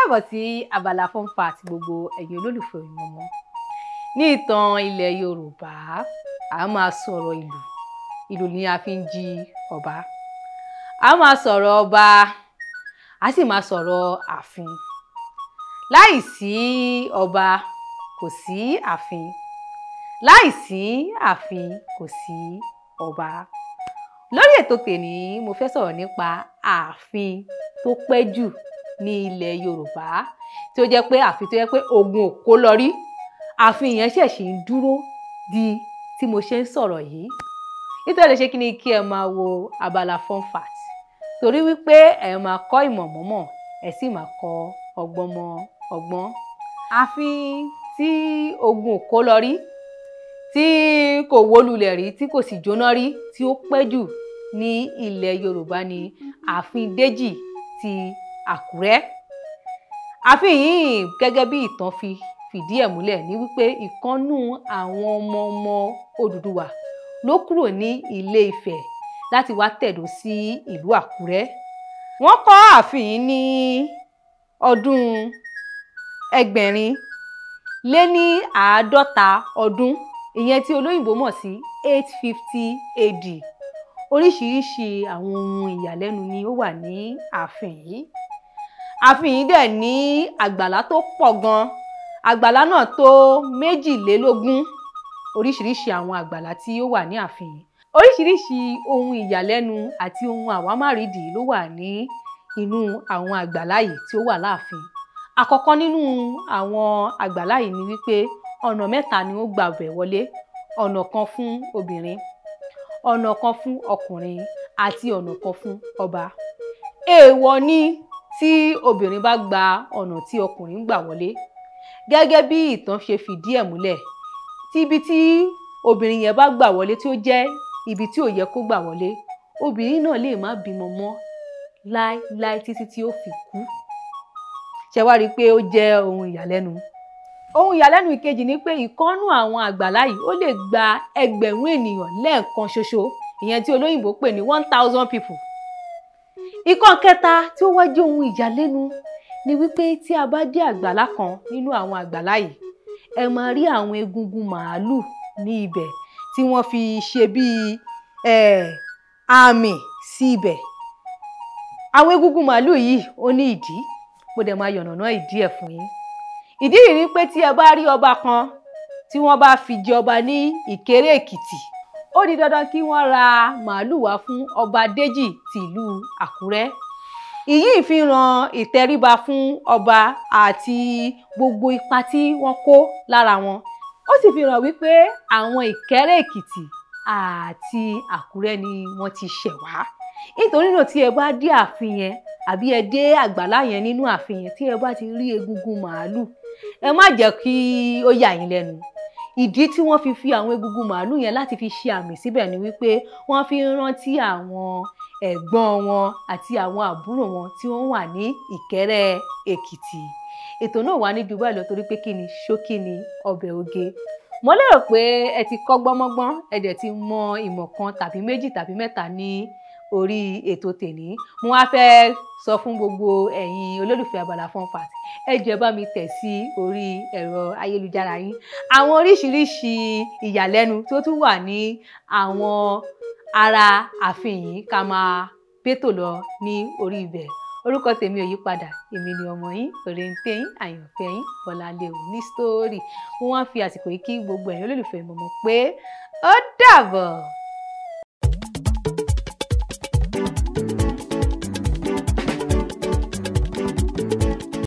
Káàbọ̀ sí abala fun fact gbogbo ẹ̀yin olólùfẹ́ Oyinmomo. Ní ìtàn ilẹ̀ Yorùbá, a máa sọ̀rọ̀ ìlù. Ìlù ni a fi ń jí ọba. A máa sọ̀rọ̀ ọba, a sì máa sọ̀rọ̀ ààfin. Láìsí ọba, kò sí ààfin. Láìsí ààfin, kò sí ọba. Lórí ètò tèní, mo fẹ́ sọ̀rọ̀ nípa ààfin tó pẹ́ jù ní ilẹ̀ Yorùbá, tí ó jẹ́ pé ààfin tó jẹ́ pé ogun ò kó lọ rí. Ààfin yẹn ṣẹ̀ṣẹ̀ ń dúró di tí mo ṣe ń sọ̀rọ̀ yìí. Nítorí ṣé kí ni kí ẹ máa wo abala fun fact, torí wípé ẹ máa kọ́ ìmọ̀ mọ́mọ̀, ẹ sì máa kọ́ ọgbọ́n mọ́ ọgbọ́n. Ààfin tí ogun ò kó lọ rí, tí kò wó lulẹ̀ rí, tí kò sì jóná rí, tí ó pẹ́ jù ní ilẹ̀ Yorùbá ni ààfin Déjì ti Àkúrẹ́. Ààfin yìí gẹ́gẹ́ bí ìtàn fi fìdí ẹ̀ múlẹ̀ ní wípé ìkànnù àwọn ọmọ ọmọ Odùduwà ló kúrò ní Ilé Ifẹ̀ láti wá tẹ̀dó sí ìlú Àkúrẹ́. Wọ́n kọ́ ààfin yìí ní ọdún 750 ọdún, ìyẹn tí olóyìnbó mọ̀ sí 850 AD. Oríṣiríṣi àwọn ohun ìyàlẹ́nu ni ó wà ní ààfin yìí. Ààfin yìí dẹ̀ ní àgbàlá tó pọ̀ gan. Àgbàlá náà tó 22. Oríṣiríṣi àwọn àgbàlá tí ó wà ní ààfin yìí. Oríṣiríṣi ohun ìyàlẹ́nu àti ohun àwámárìídìí ló wà ní inú àwọn àgbàlá yìí tí ó wà láàfin. Àkọ́kọ́ nínú àwọn àgbàlá yìí ni wípé ọ̀nà mẹ́ta ni ó gbà bẹ̀ wọlé. Ọ̀nà kan fún obìnrin, ọ̀nà kan fún ọkùnrin àti ọ̀nà kan fún ọba. Èèwọ̀ ni tí obìnrin bá gba ọ̀nà tí ọkùnrin gbà wọlé. Gẹ́gẹ́ bí ìtàn ṣe fìdí ẹ̀ múlẹ̀, tí ibi tí obìnrin yẹn bá gbà wọlé tí ó jẹ́ ibi tí ò yẹ kó gbà wọlé, obìnrin náà lè má bímọ mọ́ láéláé títí tí ó fi kú. Ṣé wá rí i pé ó jẹ́ ohun ìyàlẹ́nu? Ohun ìyàlẹ́nu ìkejì ni pé ìkọ́nú àwọn àgbàlá yìí ó lè gba 1000 ènìyàn lẹ́ẹ̀kan ṣoṣo, ìyẹn tí olóyìnbó pè ní 1000 people. Ìkan kẹta tí ó wá jẹ́ ohun ìyàlẹ́nu ni wípé tí a bá dé àgbàlá kan nínú àwọn àgbàlá yìí, ẹ máa rí àwọn egungun màálù ní ibẹ̀ tí wọ́n fi ṣe bíi àmì sí ibẹ̀. Àwọn egungun màálù yìí ó ní ìdí, mo dẹ̀ máa yànnàná ìdí ẹ̀ fún yín. Ìdí yìí ni pé tí ẹ bá rí ọba kan tí wọ́n bá fi jẹ ọba ní Ìkéré Èkìtì, ó di dandan kí wọ́n ra màálù wá fún ọba Déjì ti ìlú Àkúrẹ́. Ìyí fi hàn ìtẹríba fún ọba àti gbogbo ipa tí wọ́n kó lára wọn. Ó sì fi hàn wípé àwọn Ìkéré Èkìtì àti Àkúrẹ́ ni wọ́n ti ṣẹ̀ wá. Nítorí náà tí ẹ bá dé ààfin yẹn àbí ẹ dé àgbàlá yẹn nínú ààfin yẹn, tí ẹ bá ti rí egungun màálù, ẹ má jẹ́ kí ó yà yín lẹ́nu. Ìdí tí wọ́n fi fi àwọn egungun màálù yẹn láti fi ṣe àmì síbẹ̀ ni wípé wọ́n fi ń rántí àwọn ẹ̀gbọ́n wọn àti àwọn àbúrò wọn tí wọ́n wà ní Ìkéré Èkìtì. Ètò náà wà ní ju báyìí lọ torí pé kí ni ṣókí ni ọbẹ̀ oge. Mo lérò pé ẹ ti kọ́ gbọ́nmọ́gbọ́n, ẹ dẹ̀ ti mọ ìmọ̀ kan tàbí méjì tàbí mẹ́ta ní orí ètò tèní. Mo wá fẹ́ sọ fún gbogbo ẹ̀yin olólùfẹ́ abala fun fact, ẹ jọ̀ọ́ ẹ bá mi tẹ̀ sí orí ẹ̀rọ ayélujára yín àwọn oríṣiríṣi ìyàlẹ́nu tó tún wà ní àwọn ara ààfin yìí ká máa pétò lọ ní orí ibẹ̀. Orúkọ tèmi ò yí padà, èmi ni ọmọ yín, Òrèǹtẹ̀ yín, àyànfẹ́ yín, Bọ́láńlé Onísítórì. Mo wá fi àsìkò yìí kí gbogbo ẹ̀yin olólùfẹ́ Oyinmomo pé ó dàbọ̀.